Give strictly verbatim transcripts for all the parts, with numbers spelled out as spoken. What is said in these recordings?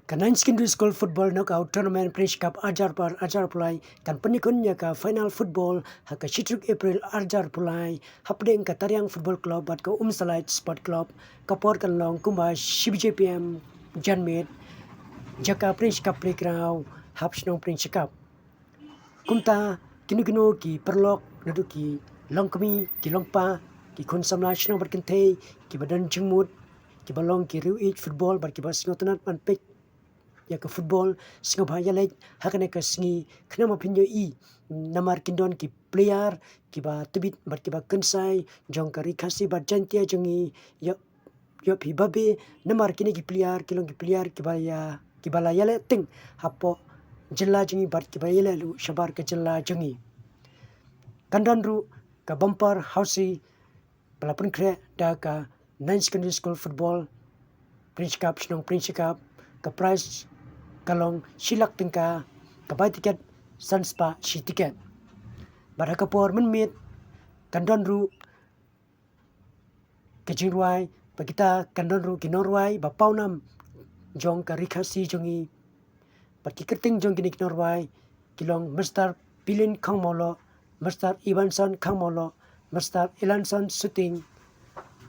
Ka Nine Secondary School Football Knockout Tournament Prince Cup arhajar arphew ar arhajar arphew lai kan pynïakhun ïa ka final football ha ka shi tarik April arhajar arphew lai hapdeng ka Tariang Football Club bad ka Umsalaij Sport Club. Ka por kan long kumba shi baje P M janmiet, jaka Prince Cup Playground, hap shnong Prince Cup. Kumta, kino kino ki paralok, naduh ki longkmie, ki longpa, ki khun samla shnong bad kynthei, kiba don jingmut, kiba long ki riew ïeit football bad kiba sngewtynnat ban peit ïa ka football, sngewbha ïaleit ha kane ka sngi, khnang ba phin ïohi, namar kin don ki player kiba tbit bad kiba kynsai jong ka Ri Khasi bad Jaintia jong ngi, ïa ïoh phi babe, namar kine ki player ki long ki player kiba ïa, kiba la ïaleh teng hapoh jylla jong ngi bad kiba ïaleh luh shabar ka jylla jong ngi. Kan don ruh ka bumper housie ba la pynkhreh da ka Nine Secondary School Football Prince Cup, shnong Prince Cup, ka prize ka long shi lak tyngka, ka bai tiket san spah shi tiket. Bad ha ka por mynmiet kan don ruh ka jingrwai, bad kita kan don ruh ki nongrwai ba pawnam jong ka Ri Khasi jong ngi. Bad ki kyrteng jong kine ki nongrwai ki long Mister Pilin Khongmawloh, Mister Ivanson Khongmawloh, Mister Elanson Suting,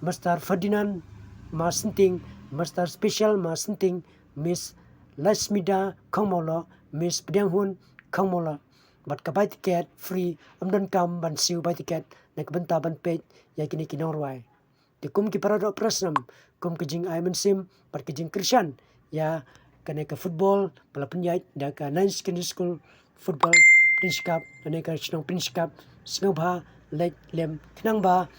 Mister Ferdinand Masenting, Mister Special Masenting, Miss Lasmida Khongmawloh, Miss Pdianghun Khongmawloh. Bad ka bai tiket free, ym donkam ban siew bai tiket na ka bynta ban peit ïa kine ki nongrwai. Te kum ki para doh para snam, kum ka jingai mynsiem bad ka jingkyrshan ïa kane ka football ba la pynïaid da ka Nine Secondary School Football Prince Cup, kane ka shnong Prince Cup, sngewbha leit lem khnang ba,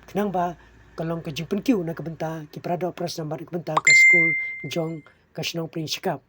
khnang ba ka long ka jingpynkiew na ka bynta ki para doh para snam bad na ka bynta ka skul jong ka shnong Prince Cup.